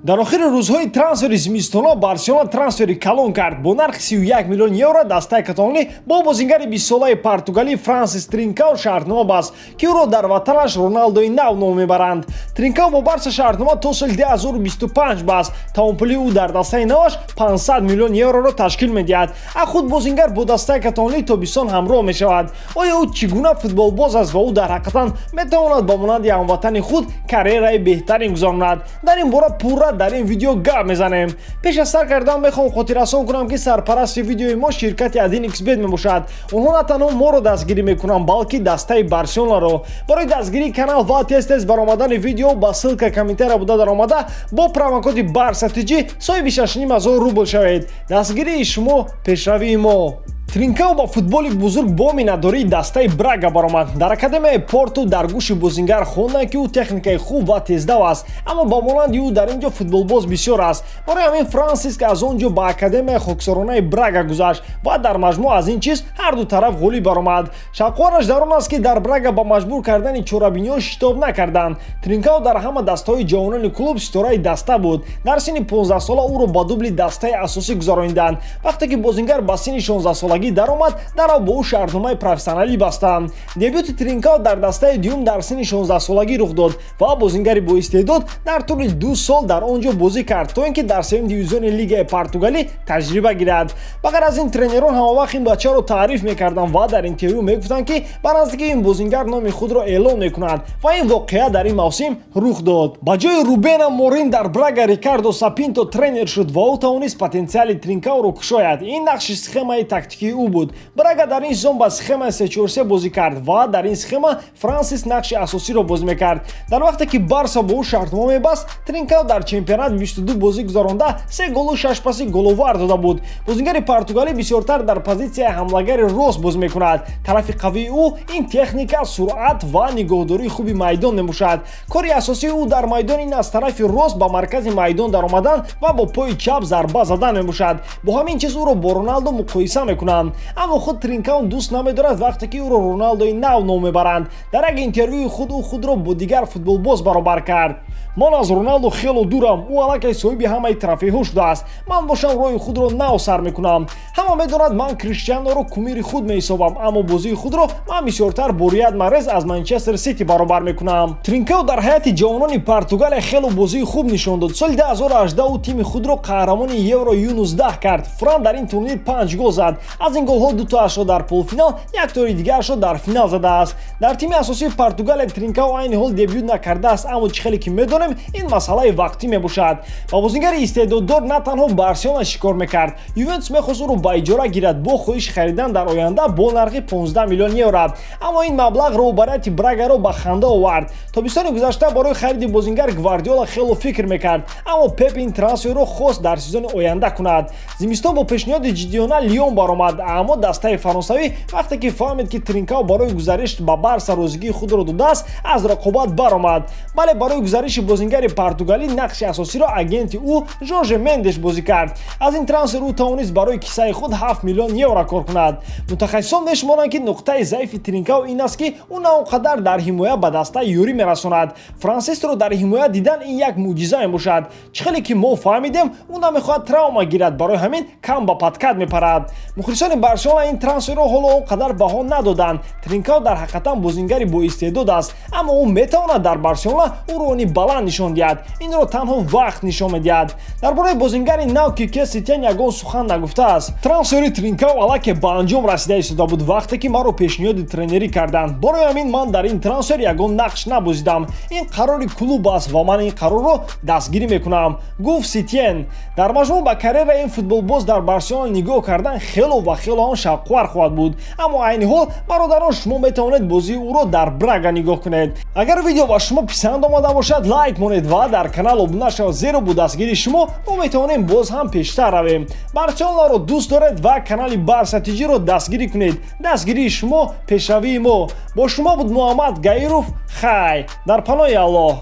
Дар охири рӯзҳои трансфери зимистона Барселона трансфери калон кард. Бо нархи 31 миллион евро дастаи каталонӣ бо бозингари 20-солаи португалӣ Франсис Тринкао шартнома баст, ки ӯро дар ватанаш Роналдои нав ном мебаранд. Тринкао бо Барса шартнома то соли 2025 баст. Тавонпулии ӯ дар дастаи наваш 500 миллион евроро ташкил медиҳад. А худ бозингар бо дастаи каталонӣ тобистон ҳамроҳ мешавад. Оё ӯ чӣ гуна футболбоз аст ва ӯ дар ҳақиқатан метавонад ба монанди ҳамватани худ карьераи беҳтарин гузаронад? Дар ин бора пурра дар ин видео гап мезанем. Пеш аз сар кардан мехоҳам хотиррасон кунам, ки сарпарасти видеои мо ширкати 1xBet мебошад. Онҳо на танҳо моро дастгирӣ мекунанд, балки дастаи Барселонаро. Барои дастгирии канал ва тез тез баромадани видео ба ссылка комментария буда даромада, бо промокоди Барса ТЖ соҳиби 6,5 ҳазор рубл шавед. Дастгирии шумо — пешравии мо. Тринкао ба футболи бузург бо миннатдории дастаи Брага баромад. Дар академияи Порту дар гӯши бозингар хонданд, ки ӯ техникаи хуб ва тездав аст, аммо ба монанди ӯ дар ин ҷо футболбоз бисёр аст. Барои ҳамин Франсиск аз он ҷо ба академияи хоксоронаи Брага гузашт ва дар маҷмӯъ аз ин чиз ҳарду тараф ғолиб баромад. Шавқовараш дар он аст, ки дар Брага ба маҷбур кардани чорабиниҳо шитоб накарданд. Тринкао дар ҳама дастаҳои ҷавонони клуб ситораи даста буд. Дар синни 15 сола ӯро ба дубли дастаи асосӣ гузарониданд. Вақте ки бозингар ба синни 16 солагӣ даромад, дарав бо ӯ шартномаи профессионалӣ бастанд. Дебюти Тринкао дар дастаи дуюм дар синни 16 солагӣ рух дод ва бозингари боистеъдод дар тӯли 2 сол дар он ҷо бозӣ кард, то ин ки дар сеюм дивизиони лигаи португалӣ таҷриба гирад. Ба ғайр аз ин, тренерон ҳамавақт ин бачаро таъриф мекарданд ва дар интервю мегуфтанд, ки ба наздикӣ ин бозингар номи худро эълон мекунад, ва ин воқеа дар ин мавсим рух дод. Ба ҷои Рубен Аморин дар Брага Рикардо Сапинто тренер шуд ва ӯ тавонист потенсиали Тринкаоро кушояд. Ин нақши схемаи тактикии ӯ буд. Брага дар ин сезон ба схемаи 3-4-3 бозӣ кард ва дар ин схема Франсис нақши асосиро бозӣ мекард. Дар вақте ки Барса бо ӯ шартнома мебаст, Тринкао дар чемпионат 22 бозӣ гузаронда, се голу шаш паси головар дода буд. Бозигари португалӣ бисёртар дар позитсияи ҳамлагари рост бозӣ мекунад. Тарафи қавии ӯ ин техника, суръат ва нигоҳдории хуби майдон мебошад. Кори асосии ӯ дар майдон ин аз тарафи рост ба маркази майдон даромадан ва бо пои чап зарба задан мебошад. Бо ҳамин чиз ӯро бо Роналдо муқоиса мекунанд, аммо худ Тринкао дӯст намедорад, вақте ки ӯро Роналдои нав ном мебаранд. Дар як интервюи худ ӯ худро бо дигар футболбоз баробар кард. «Ман аз Роналдо хело дурам. Ӯ аллакай соҳиби ҳамаи трофейҳо шудааст. Ман бошам роҳи худро нав сар мекунам. Ҳама медонад, ман Криштианоро кумири худ меҳисобам, аммо бозии худро ман бисёртар бо Рияд Марез аз Манчестер Сити баробар мекунам». Тринкао дар ҳайати ҷавонони Португалия хело бозии хуб нишон дод. Соли 2018 ӯ тими худро қаҳрамони Евро Ю19 кард. Фран дар ин турнир панҷ гол зад. Аз ин голҳо дутоашро дар полуфинал, яктои дигарашро дар финал задааст. Дар тими асосии Португалия Тринкао айни ҳол дебют накардааст, аммо чӣ хеле ки медонем, ин масъалаи вақтӣ мебошад. Ба бозингари истеъдоддор на танҳо Барселона шикор мекард. Ювентус мехост ӯро ба иҷора гирад бо хоҳиши харидан дар оянда бо нархи 15 миллион евро, аммо ин маблағ роҳбарияти Брагаро ба ханда овард. Тобистони гузашта барои хариди бозингар Гвардиола хело фикр мекард, аммо Пеп ин трансферро хост дар сезони оянда кунад. Зимистон бо пешниҳоди ҷиддиёна Лион баромад, аммо дастаи фаронсавӣ, вақте ки фаҳмид, ки Тринкао барои гузариш ба Барса розигии худро додааст, аз рақобат баромад. Бале, барои гузариши бозингари португалӣ нақши асосиро агенти ӯ Жорже Мендеш бозӣ кард. Аз ин трансфер ӯ тавонист барои кисаи худ 7 миллион евро кор кунад. Мутахассисон мешуморанд, ки нуқтаи заифи Тринкао ин аст, ки ӯ на он қадар дар ҳимоя ба даста ёрӣ мерасонад. Франсисро дар ҳимоя дидан ин як мӯъҷиза мебошад. Чӣ хеле ки мо фаҳмидем, ӯ намехоҳад травма гирад, барои ҳамин кам ба подкат мепарад. Мухлисони Барселона ин трансферро ҳоло он қадар баҳо надоданд. Тринкао дар ҳақиқатан бозингари боистеъдод аст, аммо ӯ метавонад дар Барселона уровни баланд нишон диҳад? Инро танҳо вақт нишон медиҳад. Дар бораи бозингари нав Кике Сетен ягон сухан нагуфтааст. «Трансфери Тринкао аллакай ба анҷом расида истода буд, вақте ки маро пешниҳоди тренерӣ карданд. Барои ҳамин ман дар ин трансфер ягон нақш набозидам. Ин қарори клуб аст ва ман ин қарорро дастгирӣ мекунам», — гуфт Сетен. Дар маҷмӯъ, ба карьераи ин футболбоз дар Барселона нигоҳ кардан хело ва хело ҳам шавқовар хоҳад буд. Аммо айни ҳол, бародарон, шумо метавонед бозии ӯро дар Брага нигоҳ кунед. Агар видео ба шумо писанд омада бошад, лайк монед ва дар канал обуна шавед, зеро бо дастгирии шумо мо метавонем боз ҳам пештар равем. Барселонаро дӯст доред ва канали Барса ТЖро дастгирӣ кунед. Дастгирии шумо — пешравии мо. Бо шумо буд Муҳаммад Гаиров. Хай, дар паноҳи Аллоҳ.